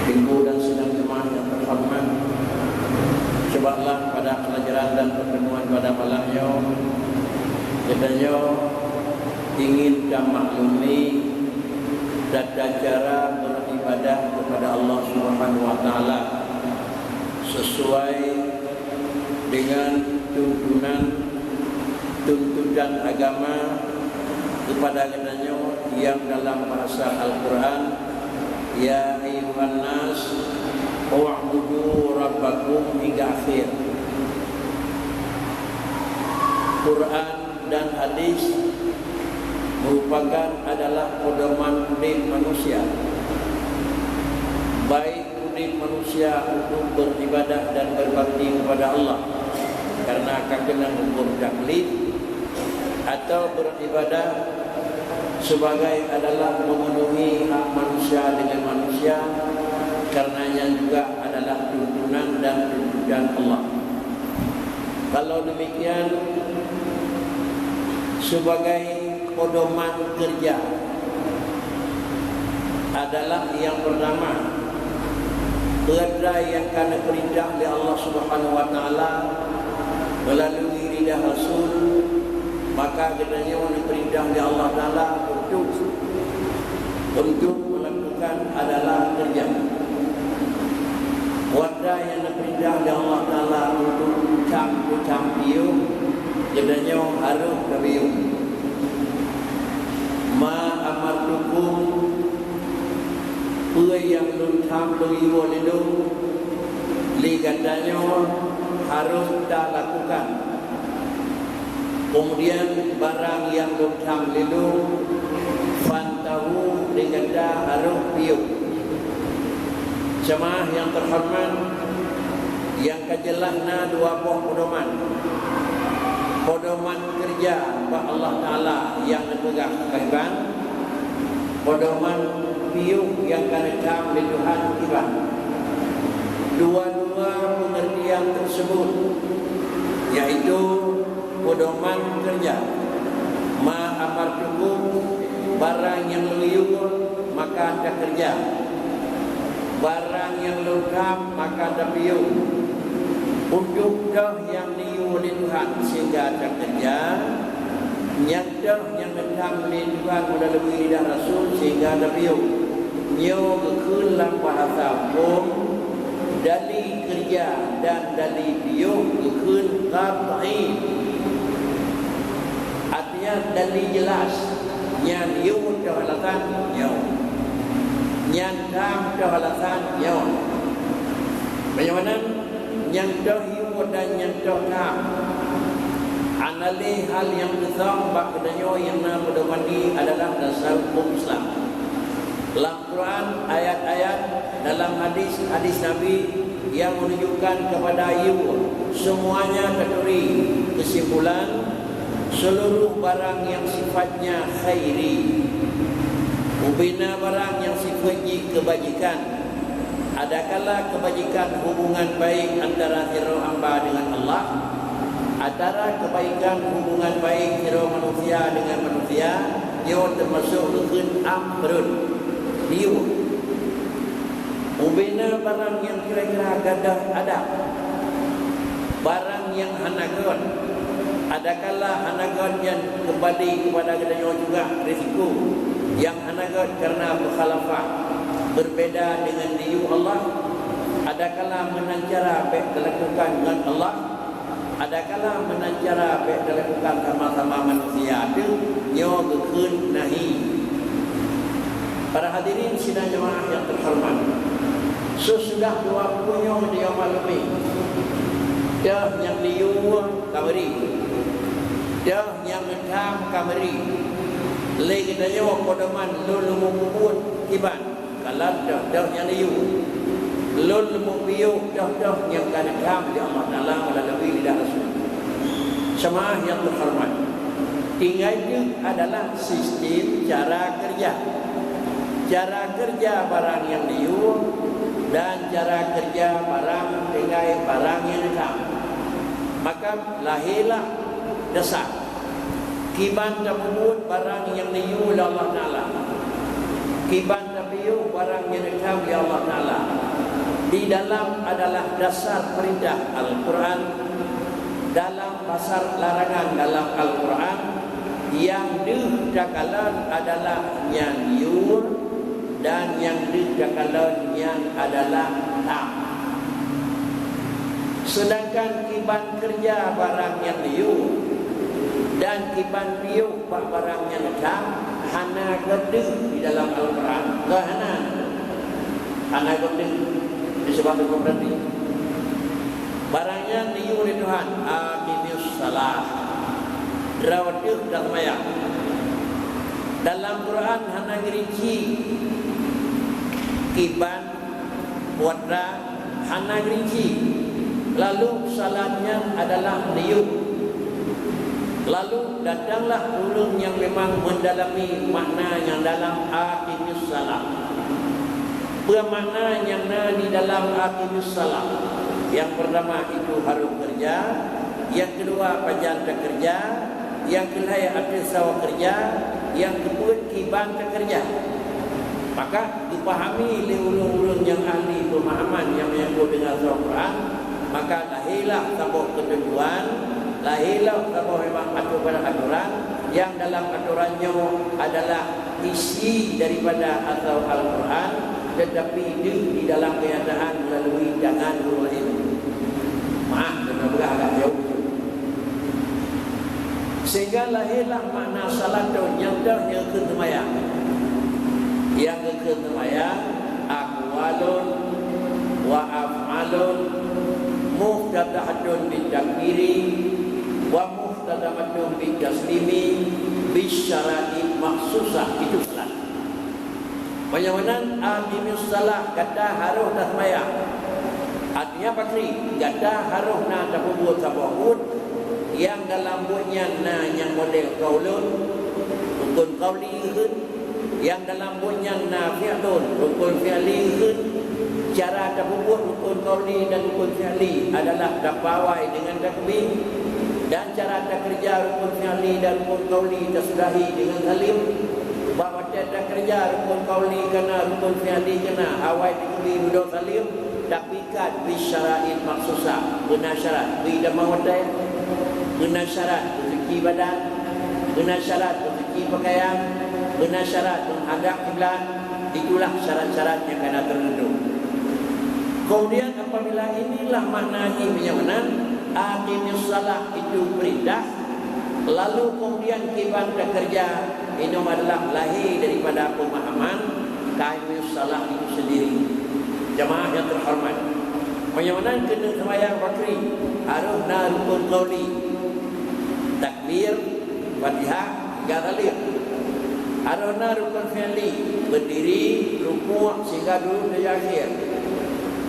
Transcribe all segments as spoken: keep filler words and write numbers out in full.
Teungku dan sidang jemaah yang terhormat, sebablah pada pelajaran dan pertemuan pada malam nyoe, geutanyoe ingin tamaklumi tata cara beribadah kepada Allah Subhanahu wa Taala sesuai dengan tuntunan, tuntutan agama kepada geutanyoe yang dalam bahasa Al-Quran, "Ya ayyuhan nas, u'budu rabbakum," hingga akhir. Quran dan hadis merupakan adalah pedoman udeb manusia, baik udeb manusia untuk beribadah dan berbakti kepada Allah karena ka keunong hukum taklif, atau beribadah sebagai adalah memenuhi hak manusia dengan manusia, karena nyan juga adalah tuntunan dan tuntutan Allah. Kalau demikian, sebagai pedoman kerja adalah yang pertama, peue nyang ka neupeurintah lé Allah Subhanahu wa Taala melalui lidah Rasul, maka geutanyoe neupeurintah lé Allah Taala untuk, untuk melakukan adalah kerja. Watèe nyang neupeurintah lé Allah Taala untuk cam-cam piôh, geutanyoe harôh tapiôh. "Ma amartukum," peue nyang lôn tham lôn yue lé lôn, lé geutanyoe harôh talakukan. Kemudian barang nyang lôn tham lé lôn, "Fantahu," lé gata harôh piôh. Jemaah yang terhormat, nyang ka jeulaih na dua boh pedoman. Pedoman kerja bak Allah Taala nyang neupeugah kiban, pedoman piôh nyang ka neutam lé Tuhan kiban. Dua-dua pengertian tersebut, yaitu pedoman kerja. "Ma amartukum," barang nyang lôn yue, maka takeureuja. Barang nyang lôn tham, maka tapiôh. Untuk toh nyang neuyue lé Tuhan sehingga takeureuja, nyang toh nyang neutam lé Tuhan meulalu lidah Rasul sehingga tapiôh. Nyoe geukheun lam bahasa hukôm, dali keureuja dan dali piôh geukheun qat'i. Artinya, dali jeulaih, nyan yue toh alasan nyoe, nyan tham toh alasan nyoe. Meunyoe meunan, nyang toh yue dan nyang toh tham, hana lé hal nyang teusöm bak geutanyoe nyang na pedoman nyoe adalah dasar hukôm Islam. Lam Quran, ayat-ayat, dalam hadis, hadis Nabi yang menunjukkan kepada yue, semuanya taturi kesimpulan, seluruh barang yang sifatnya khairi, ubena barang nyang sifat jih kebajikan, adakala kebajikan hubungan baik antara sidroe hamba dengan Allah, antara kebaikan hubungan baik sidroe manusia dengan manusia, nyoe teumasok geukheun amrun, yue. Ubena barang nyang kira-kira gadôh adab, barang nyang hana göt, adakala hana göt nyan keumbali keupada geutanyoe juga risiko nyang hana göt kareuna mukhalafah, berbeda dengan neuyue Allah, adakala meunan cara bèk talakukan ngon Allah, adakala meunan cara bèk talakukan sama-sama manusia, teuh nyoe geukheun nahi. Para hadirin sidang jemaah yang terhormat, sesudah dua puluh nyoe dia maklumi, toh nyang neuyue ka meuri, toh nyang neutam ka meuri. Lé geutanyoe pedoman lôn leumo peubuet kiban, kalon toh-toh nyang neuyue. Lôn leumo piôh toh-toh nyang ka neutam lé Allah Taala meulalu lidah Rasul. Jemaah yang terhormat, tinggai teuk adalah sistem cara kerja. Cara kerja barang nyang neuyue dan cara kerja barang tinggai barang nyang neutam. Maka lahé lah dasar. Kiban tapeubuet barang nyang neuyue lé Allah Taala. Kiban tapiôh barang nyang neutam lé Allah Taala. Di dalam adalah dasar peurintah Al-Qur'an, dalam dasar larangan dalam Al-Qur'an, nyang deuh takalon adalah nyang liur, dan nyang deuh takalon nyan adalah tam. Seudangkan kiban keureuja barang nyang liur dan kiban piôh bak barang nyang tam hana geudeuh di dalam Al-Qur'an. Hana. Hana geudeuh. Disebut itu berarti. Barang nyan liur lé Tuhan, "Aqimis shalah." Droe teuh taseumayang. Dalam Quran hana geurinci kiban, putra, hana geurinci. Lalu salat nyan adalah liur. Lalu datanglah ureuëng nyang memang mendalami makna nyang dalam "Aqimis shalah". Peue makna nyang na di dalam "Aqimis shalah"? Nyang peurtama itu harôh keureuja, nyang keudua pajan takeureuja, nyang keulhée ateueh sawa keureuja, nyang keupeuet kiban takeureuja. Maka geupahami lé ureuëng-ureuëng nyang ahli peumahaman nyang menyangkut deungon Al-Quran, maka lahélah saboh keuteuntuan, lahélah saboh memang atoran-atoran nyang dalam atoran nyoe adalah isi daripada atau Al-Quran, tetapi deuh di dalam kenyataan melalui tangan ureuëng laén. Maaf, keuneuk peugah agak jauh. Sehingga lahélah makna salat nyoe nyang deuh nyang kheun seumayang. Nyang kheun seumayang, aqwalun wa af'alun muftatahatun bitakbiri wa muftatahatun bitaslimi bisyara'i makhsusah. Itu salat. Meunyoe meunan, "Aqimis shalah", gata harôh taseumayang. Artinya pakri, gata harôh na tapeubuet saboh buet nyang dalam buet nyan na nyang model qaulun, rukun qauli kheun, nyang dalam buet nyan na fi'lun, rukun fi'li kheun. Cara tapeubuet rukun qauli dan rukun fi'li adalah tapeuawai deungon takbir, dan cara takeureuja rukun fi'li dan rukun qauli tasudahi deungon salim. Bak watée takeureuja rukun qauli kana, rukun fi'li kana, awai takbir dudoe salim, tapi kat bisyara'i makhsusah, beuna syarat, bri tamong watée, beuna syarat beusuci badan, beuna syarat beusuci peukayan, beuna syarat menghadap kiblat, itulah syarat-syarat nyang kana teurindu. Kemudian apabila inilah makna jih meunyoe meunan, "Aqimis shalah" itu peurintah, lalu kemudian kiban takeureuja, inong adalah lahé daripada peumahaman "Aqimis shalah" itu sendiri. Jamaah yang terhormat, meunyoe meunan keuneuk seumayang pakri, harôh na rukun qauli, takbir, Fatihah, hingga salim. Harôh na rukun fi'li, beudiri, rukuk, sehingga duek di akhir.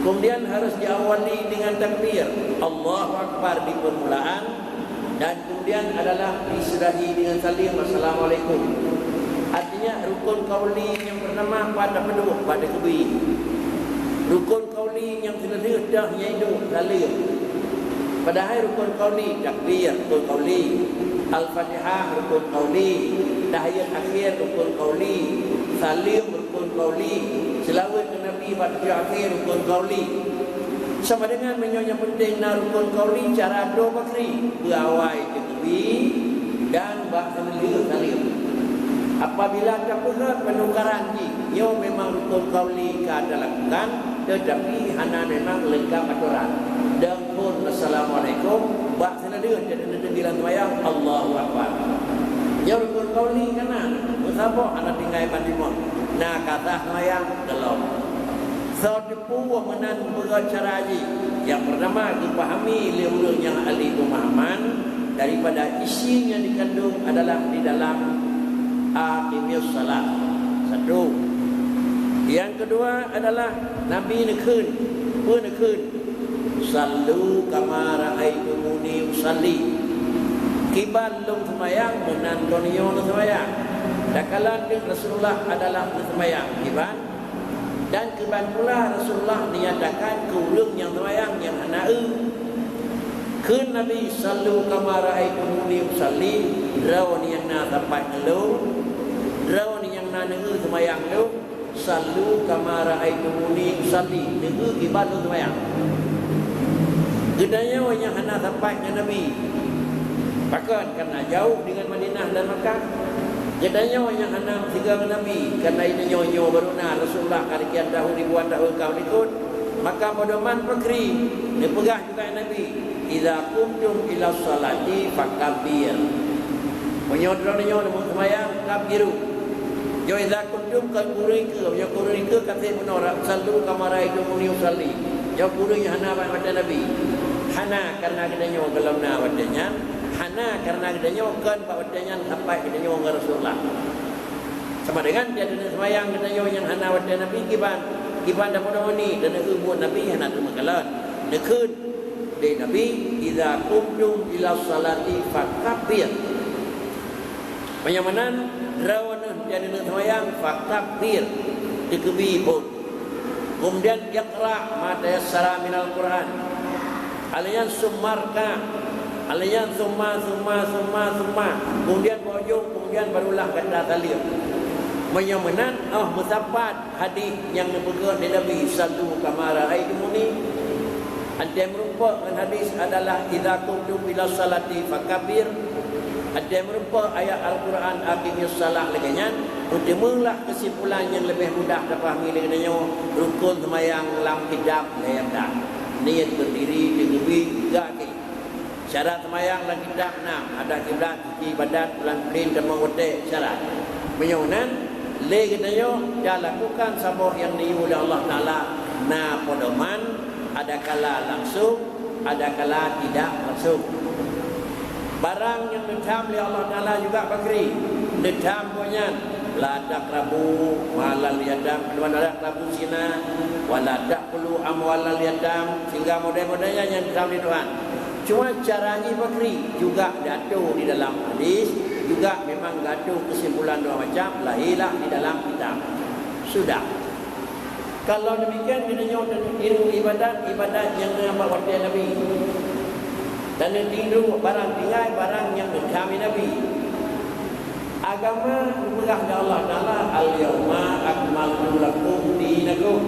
Kemudian harôh jiawali dengan takbir Allahu Akbar di permulaan, dan kemudian adalah disudahi dengan salim, "Assalamualaikum." Artinya, rukun qauli nyang pertama pada penduk, pada kebi. Rukun qauli nyang keuneulheueh dah nyaidu salim. Padahai rukun qauli, takbir rukun qauli, Al-Fatihah rukun qauli, tahiyat akhir rukun qauli, salim rukun qauli, seulaweuet keu Nabi bak tujoh akhir rukun qauli. Sama dengan meunyoe nyang penting na rukun qauli, cara droe pakri, beuawai takbir dan bak seuneulheueh salim. Apabila tapeugah penukaran jih, nyoe memang rukun qauli ka talakukan, tetapi hana memang leungkap atoran. Dan pun assalamualaikum, bak seuneulheueh jadi neuteumbilang seumayang, Allahu Akbar. Nyoe rukun qauli kana, meusaboh hana tinggai ban timoh. Na ka sah seumayang, geulom. Soe teupeu meunan beugot cara jih? Nyang pertama, geupahami lé ureuëng nyang ahli peumahaman daripada isi nyang dikandung adalah di dalam "Aqimis shalah". Satu. Nyang keudua adalah Nabi neukheun, peue neukheun? "Shallu kama ra'aitumuni ushalli." Kiban lôn seumayang, meunan droeneuh seumayang. Takalon Rasulullah adalah seumayang kiban, dan kiban pula Rasulullah neunyatakan keu ureuëng nyang seumayang nyang hana eu. Kheun Nabi, "Shallu kama ra'aitumuni ushalli", droeneuh nyang na sapat ngon lôn, droeneuh nyang na neu-eu seumayang lôn, "Sallu kama ra'aitumuni usalli," deungon kiban lôn seumayang. Geutanyoe nyang hana sapat ngon Nabi, pakon? Karena jauh dengan Madinah dan Makkah. Geutanyoe nyang hana meusigoe ngon Nabi, karena geutanyoe nyoe baru na Rasulullah ka sekian tahun, ribuan tahun ka meulikot. Maka pedoman pakri neupeugah juga Nabi, "Idza qumtum ila sholati fakabbir." Meunyoe droeneuh nyoe neumeuseumbayang, kabbiru. Nyoe idza qumtum kon kureueng keue, nyoe kureueng keue ka sép bunoe, "Sallu kama ra'aitumuni usalli." Nyoe kureueng nyang hana bak watée Nabi. Hana karena geutanyoe gohlom na watée nyan, hana karena geutanyoe kon bak watée nyan sapat geutanyoe ngon Rasulullah. Sama dengan tieb-tieb seumayang geutanyoe nyang hana watée Nabi kiban, kiban dapoe-dapoe ni, dan buet Nabi hana teumeukalon. Neukheun lé Nabi, "Idza qumtum ila sholati fakabbir." Meunyoe meunan, droeneuh tieb-tieb seumayang, fakabbir, dikeubri phon. Kemudian, "Iqra ma tayassara minal Qur'an." Alainya summa rka. Alainya summa, summa, summa, summa. Kemudian bak ujong, kemudian barulah gata saleuem. Meunyoe meunan, oh, meusapat hadis nyang neupeugah lé Nabi, "Sallu kama ra'aitumuni." Antai meurumpok ngon hadis adalah, "Idza qumtum ila sholati fakabbir." Antai meurumpok ayat Al-Quran, "Aqimis shalah," lagée nyan, peuteumeulah kesimpulan nyang leubeh mudah tapahami lé geutanyoe, rukon seumayang lam kitab lhée that. Niet, beurdiri, teugeubri, gaki. Syarat seumayang lam kitab nam, hadap kiblat, suci badan, pulan-pulen, tamong watée, syarat. Meunyoe nan, lé geutanyoe talakukan saboh nyang neuyue lé Allah Taala, na pedoman, adakala langsung, adakala tidak langsung. Barang nyang neutham lé Allah Taala juga pakri, neutham buet nyan, "La taqrabu malal yatam, wa la taqrabu zina, wa la ta'kulu amwalal yatam," sehingga model-model nyan nyang neutham lé Tuhan. Cuma cara jih pakri juga diatur di dalam hadis, juga memang diatur kesimpulan dua macam, lahirlah di dalam kitab. Sudah. Kalau demikian, geutanyoe taneuk tiru ibadat, ibadat nyang na bak watée Nabi. Taneuk tiru barang tinggai, barang nyang neutham Nabi. Agama geupeugah lé Allah Taala, "Al-yauma akmaltu lakum dinakum."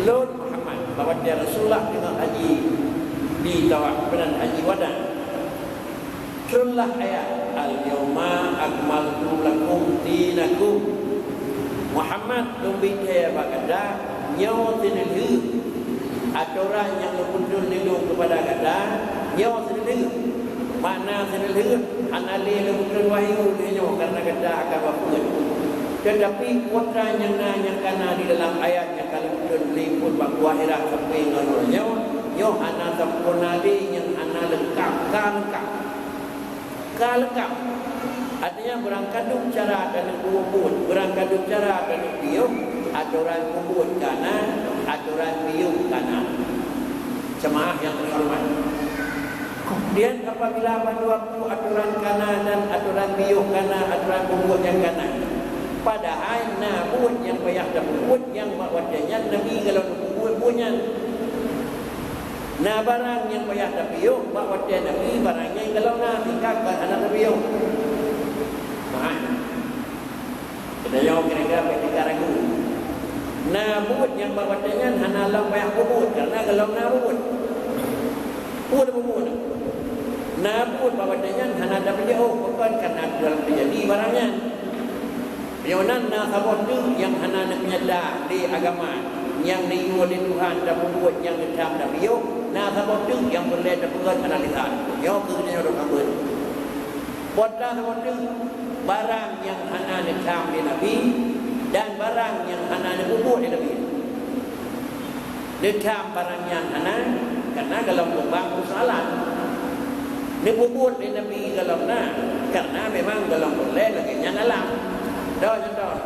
Lôn Muhammad, bak watée Rasulullah teungoh haji di tawaf, peunan haji wada. Turunlah ayat, "Al-yauma akmaltu lakum dinakum." Muhammad, lôn bri thée bak gata nyoe sineulheueh atoran nyang lôn peutrön lé Lôn keupada gata, nyoe sineulheueh. Makna sineulheueh, hana lé lôn peutrön wahyu lheueh nyoe kareuna gata akan wafeuet. Teutapi peue nyang na nyang ka na di dalam ayat nyang ka lôn peutrön lé phon bak akhirat sampoe ngon uroe nyoe, nyoe hana sampoereuna lé, nyang hana leungkab, ka leungkab. Ka leungkab. Artinya, beurangkadum cara taneuk peubuet, beurangkadum cara taneuk piôh, atoran peubuet ka na, atoran piôh ka na. Jemaah nyang teuhoreumat. Kemudian, apabila bandua peue atoran ka na dan atoran piôh ka na, atoran peubuet nyang ka na, padahai na buet nyang payah tapeubuet nyang bak watée nyan Nabi gohlom peubuet buet nyan. Na barang nyang payah tapiôh bak watée Nabi, barang nyan gohlom na, tinggai ka hana tapiôh. Nah, geutanyoe kira-kira bèk tinggai ragu. Na buet nyang bak watée nyan hana lom payah peubuet, kareuna gohlom na buet. Buet peubuet. Na buet bak watée nyan hana tapiôh, pakon, kareuna dalam teujadi barang nyan. Meunyoe nan na saboh teuk nyang hana neupeunyata lé agama nyang neuyue lé Tuhan tapeubuet nyang neutham tapiôh, na saboh teuk nyang peureulée tapeugét hana lisan. Nyoe keuh geutanyoe droe sambôt. Peue saboh teuk? Barang nyang hana neutham lé Nabi dan barang nyang hana neupeubuet lé Nabi. Neutham barang nyang hana, kareuna gohlom peubang peusoalan. Neupeubuet lé Nabi gohlom na, kareuna memang gohlom peureulée lagée nyan alam. Dua contoh.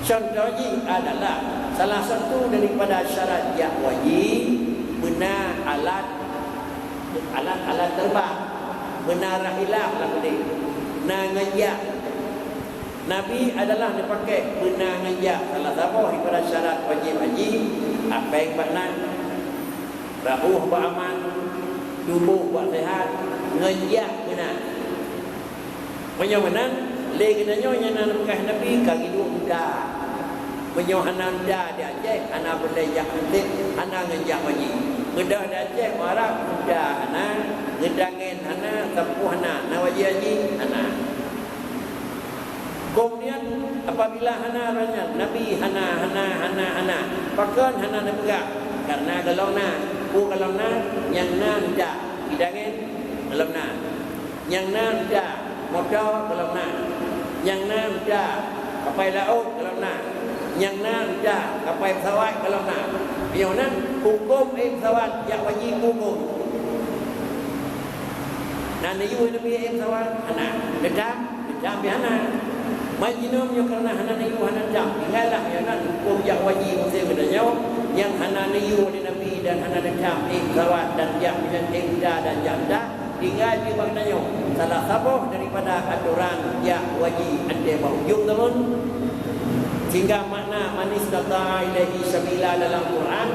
Contoh jih adalah salah satu daripada syarat jak wajib, beuna alat, alat-alat terbang, beuna rahilah lam udeb, na ngon jak. Nabi adalah neupaké beuna ngon jak, salah saboh daripada syarat wajib haji, apéng bak nan, rauh bak aman, tuboh bak seuhat, ngon jak beuna. Meunyoe meunan, lé geutanyoe nyang na neupeugah Nabi ka geuduek muda. Meunyoe hana unta di Aceh, hana boleh jak hansét, hana ngon jak wajéb. Geudoh di Aceh, Arab, unta hana, geutangen hana, sampôh hana, na wajéb haji? Hana. Keumudian, apabila hana lagée nyan, Nabi hana, hana, hana, hana. Pakon hana neupeugah? Kareuna gohlom na. Peue gohlom na? Nyang na unta, geutangen gohlom na. Nyang na unta, moto gohlom na. Nyang na unta, kapai laôt gohlom na. Nyang na unta, kapai peusawat gohlom na. Meunyoe na, hukôm ék peusawat jak wajéb hukôm. Na neuyue Nabi ék peusawat? Hana. Neutam? Neutam pih hana. Meunyoe nyoe kareuna hana neuyue, hana neutam, tinggai lah, nyan na hukôm jak wajéb maséng geutanyoe nyang hana neuyue lé Nabi dan hana neutam ék peusawat dan jak, ék unta dan jak unta. Tinggai di bak tanyoe salah saboh daripada atoran jak wajéb 'an tée bak ujong zaman. Sehingga makna "man istata'a ilaihi sabila" dalam Quran,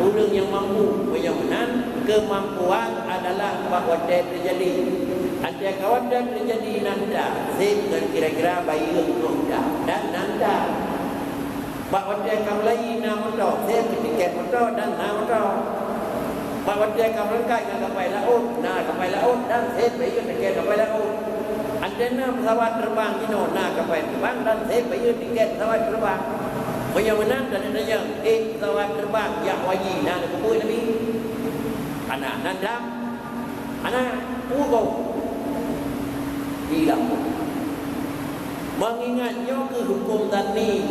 ureuëng nyang mampu, meunyoe meunan, keumampuan adalah bak watée teujadi. 'An tée ka watée teujadi nan ta, seb ngon kira-kira bayeue ngon ta dan nan ta. Bak watée ka meulayi na moto, seb tiket moto dan na moto. Bak watée ka meurangkai ngon kapai laôt, na kapai laôt dan seb bayeue tiket kapai laôt. 'An tée na peusawat teubang jinoe, na kapai teubang dan seb bayeue tiket peusawat teubang. Meunyoe meunan, dan tanyong, ék peusawat teubang jak wajéb na neupeubuet Nabi? Hana, nan dam? Hana, peue gob? Di lampôh. Meungingat nyoe keuh hukôm zanni,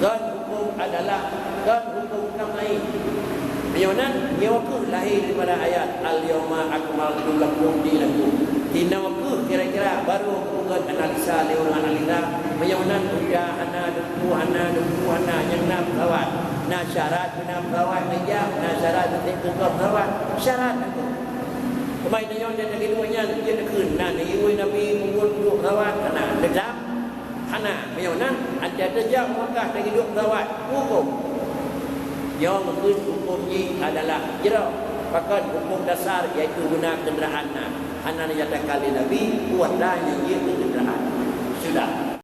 kon hukôm adalah, kon hukôm kamai. Meunyoe nan, nyoe keuh lahé daripada ayat, "Al-yauma akmaltu lakum dinakum." Sinoe keuh kira-kira barô geupeugét analisa lé ureuëng analisa. Meunyoe nan, unta hana, deungon hana, deungon hana, nyang na peusawat. Na syarat beuna peusawat, meujak, na syarat beuna peusawat. Syarat na keuh. Teuma tanyoe dan lagée nyan, jeuet keu na neuyue Nabi mubuet duek peusawat, hana, neutam? Hana. Meunyoe na, 'an tée teujak u Makkah lagée duek peusawat, hukôm. Nyoe meukeuen hukôm jih adalah jroh. Pakon hukôm dasar, yaitu beuna keundaraan na. Hana neunyatakan lé Nabi, kuasa nyang jeuet keu keundaraan. Sudah.